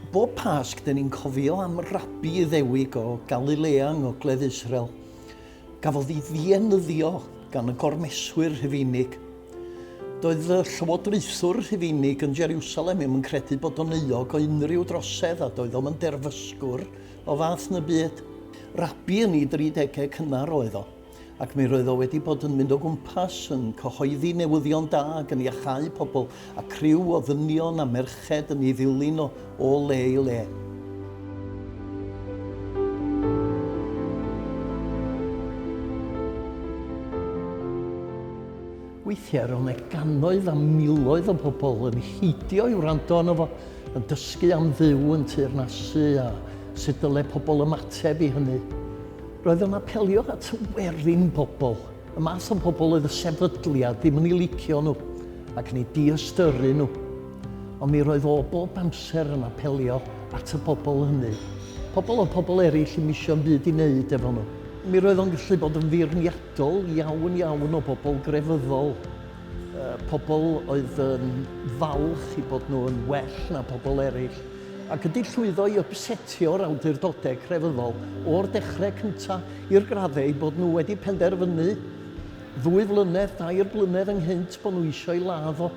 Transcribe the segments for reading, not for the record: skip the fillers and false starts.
Bob Pasg, dyn ni'n cofio am rabi Iddewig o Galilea yng ngogledd Israel. Gafodd ei ddienyddio gan y gormeswyr Rhufeinig. Doedd y llywodraethwr Rhufeinig yn Jeriwsalem ddim yn credu bod o'n euog o unrhyw drosedd a doedd o'm yn derfysgwr o fath na byd. Rabi yn ei dridegau cynnar oedd o. Ac mi roedd o wedi bod yn mynd o gwmpas yn cyhoeddi newyddion da ac yn iacháu pobl, a criw o ddynion a merched yn ei ddilyn o o le i le. Weithiau roedd 'na gannoedd a miloedd o bobl yn heidio i wrando arno fo, yn dysgu am Dduw yn teyrnasu a sut dyle pobl ymateb i hynny. Roedd o'n apelio at y werin bobl, y math o bobl oedd y sefydliad ddim yn eu licio nhw ac yn eu diystyru nhw. Ond mi roedd o bob amser yn apelio at y bobl hynny. Pobl oedd pobl eraill ddim isio 'm byd i wneud efo nhw. Mi roedd o'n gallu bod yn feirniadol iawn iawn o bobl grefyddol, pobl oedd yn falch eu bod nhw yn well na pobl eraill. Ac ydy llwyddo i ypsetio'r awdurdodau crefyddol o'r dechrau cyntaf i'r graddau eu bod nhw wedi penderfynu ddwy flynedd, dair blynedd ynghynt bod nhw eisiau ei ladd o.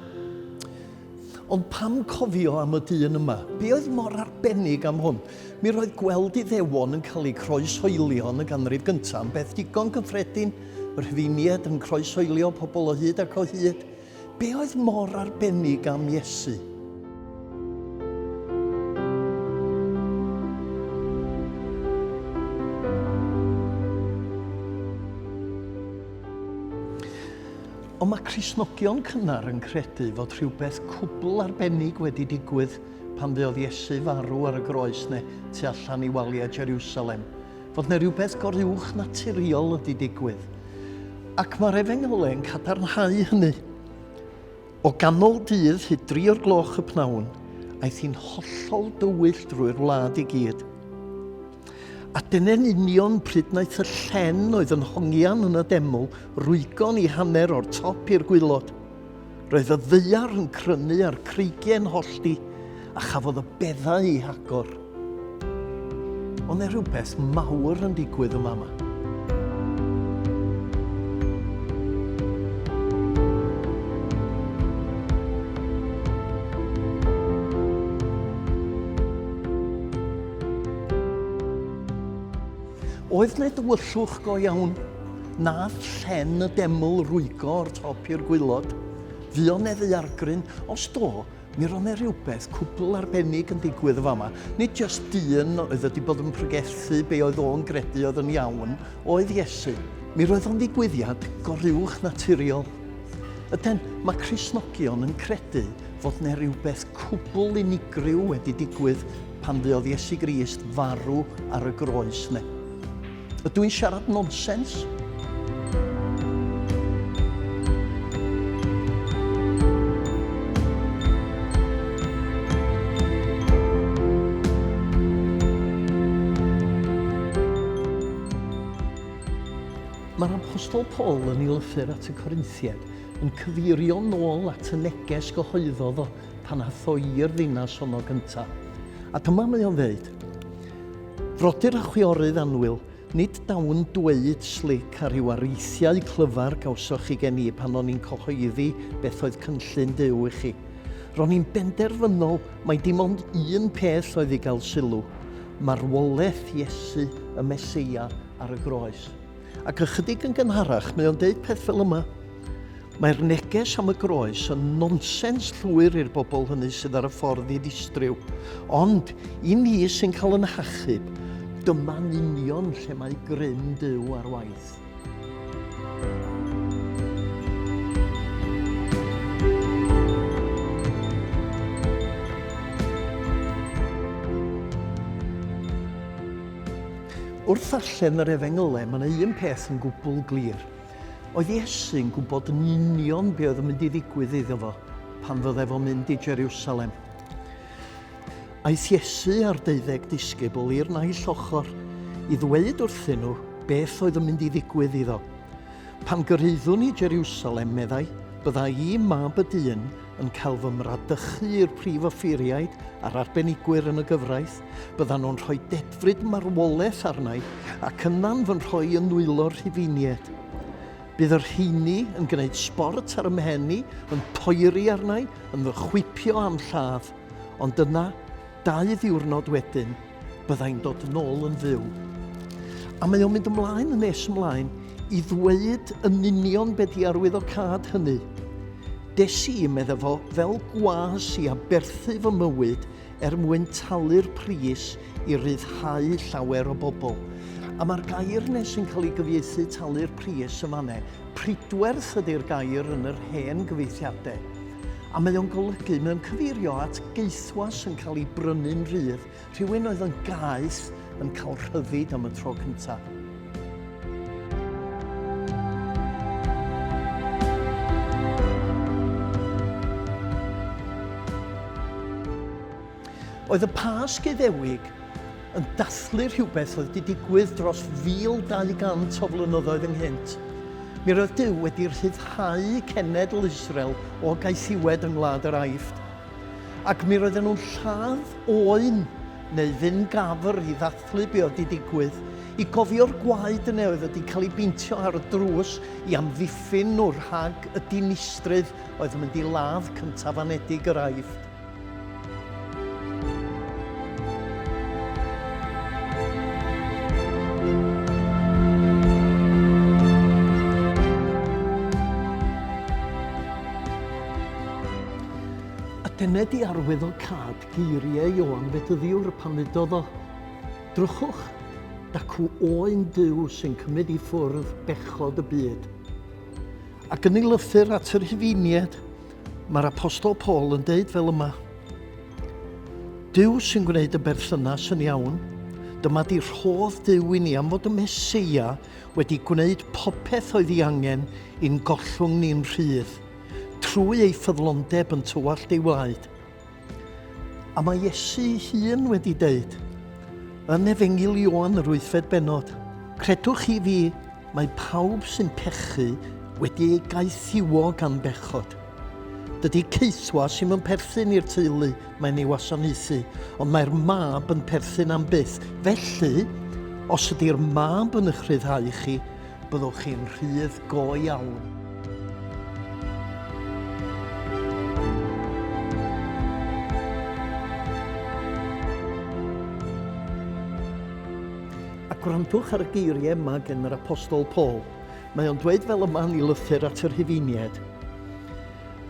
Ond pam cofio am y dyn yma? Be oedd mor arbennig am hwn? Mi roedd gweld Iddewon yn cael eu croeshoelio yn y ganrif gyntaf yn beth digon cyffredin, y Rhufeiniaid yn croeshoelio pobl o hyd ac o hyd. Be oedd mor arbennig am Iesu? Ond mae Cristnogion cynnar yn credu fod rhywbeth cwbl arbennig wedi digwydd pan fuodd Iesu farw ar y groes neu tu allan i waliau Jeriwsalem. Fod 'na rywbeth goruwchnaturiol wedi digwydd. Ac mae'r Efengylau yn cadarnhau hynny. O ganol dydd hyd dri o'r gloch y pnawn, aeth hi'n hollol dywyll drwy'r wlad i gyd. A dyna'n union pryd wnaeth y llen oedd yn hongian yn y deml rwygo'n i hanner o'r top i'r gwaelod. Roedd y ddaear yn crynu a'r creigiau'n hollti, a chafodd y beddau eu hagor. Oedd 'na rhywbeth mawr yn digwydd yn fama. Oedd 'na dywyllwch go iawn? Nath llen y deml rwygo o'r top i'r gwaelod? Fuodd 'ne ddaeargryn? Os do, mi roedd 'ne rhywbeth cwbl arbennig yn digwydd yn fama. Nid jyst dyn oedd wedi bod yn pregethu be oedd o'n gredu oedd yn iawn, oedd Iesu. Mi roedd o'n ddigwyddiad goruwch naturiol. Yden, mae Cristnogion yn credu fod 'ne rywbeth cwbl unigryw wedi digwydd pan fuodd Iesu Grist farw ar y groes 'ne. Ydw i'n siarad nonsens? Mae'r Apostol Paul yn ei lythyr at y Corinthiaid yn cyfeirio nôl at y neges gyhoeddodd o pan ath o i'r ddinas honno gyntaf. A dyma mae o'n ddeud, Frodyr a chwiorydd annwyl, nid dawn dweud slic a rhyw areithiau clyfar gawsoch chi gen i pan o'n i'n cyhoeddi beth oedd cynllun Duw i chi. Ro'n i'n benderfynol mai dim ond un peth oedd i gael sylw, marwolaeth Iesu y Meseia ar y groes. Ac ychydig yn gynharach, mae o'n deud peth fel yma. Mae'r neges am y groes yn nonsens llwyr i'r bobl hynny sydd ar y ffordd i ddistryw. Ond, i ni sy'n cael yn hachub, dyma'n union lle mae grym Duw ar waith. Wrth ddarllen yr Efengylau, mae yna un peth yn gwbl glir. Oedd Iesu'n gwybod yn union be oedd yn mynd i ddigwydd iddo fo pan fydde fo'n mynd i Jeriwsalem. Aeth Iesu a'r deuddeg disgybl i'r naill ochr i ddweud wrthyn nhw beth oedd yn mynd i ddigwydd iddo. Pan gyrhaeddwn i Jeriwsalem, meddai, bydda i, mab y dyn, yn cael fy mradychu i'r prif offeiriaid a'r arbenigwyr yn y gyfraith, byddan nhw'n rhoi dedfryd marwolaeth arna i ac yna'n fy nrhoi yn nwylo'r Rhufeiniaid. Bydd y rheini yn gwneud sbort ar 'y mhen i, yn poeri arna i, yn fy chwipio a'm lladd, ond yna, Dau ddiwrnod wedyn, byddai'n dod nôl yn fyw. A mae o'n mynd ymlaen yn nes ymlaen i ddweud yn union be di arwyddocâd hynny. Des i, medde fo, fel gwas i aberthu fy mywyd er mwyn talu'r pris i ryddhau llawer o bobl. A mae'r gair 'ne sy'n cael ei gyfieithu talu'r pris yn fan'ne, pridwerth ydy'r gair yn yr hen gyfieithiadau. A mae o'n golygu, mae o'n cyfeirio at gaethwas yn cael ei brynu'n rhydd, rhywun oedd yn gaeth yn cael rhyddid am y tro cyntaf. Oedd y Pasg Iddewig yn dathlu rhywbeth oedd wedi digwydd dros 1,200 o flynyddoedd ynghynt. Mi roedd Duw wedi rhyddhau cenedl Israel o gaethiwed yng ngwlad yr Aifft. Ac mi roedden nhw'n lladd oen neu fyn gafr i ddathlu be oedd wedi digwydd, i gofio'r gwaed yna oedd wedi cael ei beintio ar y drws i amddiffyn nhw rhag y dinistrydd oedd yn mynd i ladd cyntaf anedig yr Aifft. A dyna di arwyddocâd geiriau Ioan Fedyddiwr pan ddudodd o, Drychwch, dacw oen Duw sy'n cymryd i ffwrdd bechod y byd. Ac yn ei lythyr at yr Rhufeiniaid, Mae'r Apostol Paul yn deud fel yma, Duw sy'n gwneud y berthynas yn iawn. Dyma di rhodd Duw i ni am fod y Meseia wedi gwneud popeth oedd ei angen i'n gollwng ni'n rhydd, trwy ei ffyddlondeb yn tywallt ei waed. A mae Iesu ei hun wedi deud, yn Efengyl Ioan yr wythfed bennod, Credwch chi fi, mae pawb sy'n pechu wedi ei gaethiwo gan bechod. Dydy caethwas ddim yn perthyn i'r teulu mae'n ei wasanaethu, ond mae'r mab yn perthyn am byth. Felly, os ydy'r mab yn eich rhyddhau chi, byddwch chi'n rhydd go iawn. A gwrandwch ar y geiriau yma gen yr Apostol Paul. Mae o'n dweud fel yma yn ei lythyr at y Rhufeiniaid.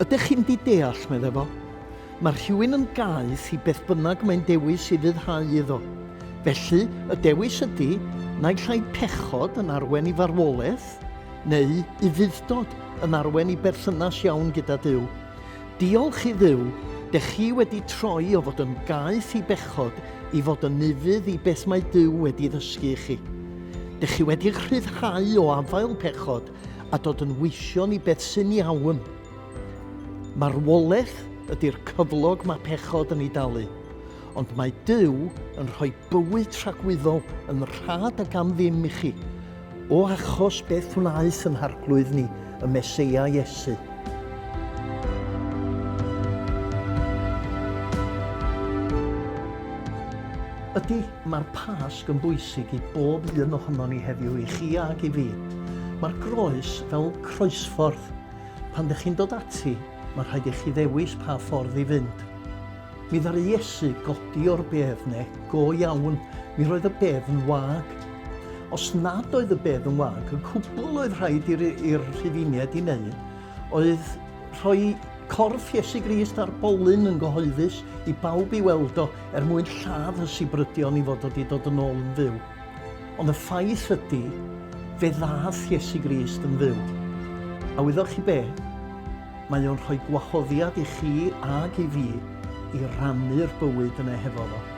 Ydych chi'n di deall, meddai fo, Mae rhywun yn gaeth i beth bynnag mae'n dewis i ufuddhau iddo. Felly, y dewis ydy, naill ai pechod yn arwain i farwolaeth, neu ufudd-dod yn arwain i berthynas iawn gyda Duw. Diolch i Dduw, dech chi wedi troi o fod yn gaeth i bechod i fod yn ufudd i beth mae Duw wedi ddysgu i chi. Dech chi wedi'ch rhyddhau o afael pechod a dod yn weision i beth sy'n iawn. Marwolaeth ydy'r cyflog mae pechod yn ei dalu, ond mae Duw yn rhoi bywyd tragwyddol yn rhad ac am ddim i chi, o achos beth wnaeth yn Harglwydd ni, y Meseia Iesu. Ydy, mae'r Pasg yn bwysig i bob un ohonon ni heddiw, i chi ag i fi. Mae'r groes fel croesffordd. Pan dych chi'n dod ati, mae rhaid i chi ddewis pa ffordd i fynd. Mi ddaru Iesu godi o'r bedd ne, go iawn, mi roedd y bedd yn wag. Os nad oedd y bedd yn wag, y cwbl oedd rhaid i'r Rhufeiniaid i wneud oedd rhoi corff Iesu Grist ar bolyn yn gyhoeddus i bawb i weld o er mwyn lladd y sibrydion i fod o wedi dod yn ôl yn fyw. Ond y ffaith ydy, fe ddaeth Iesu Grist yn fyw. A wyddoch chi be? Mae o'n rhoi gwahoddiad i chi ag i fi i rannu'r bywyd yna hefo fo.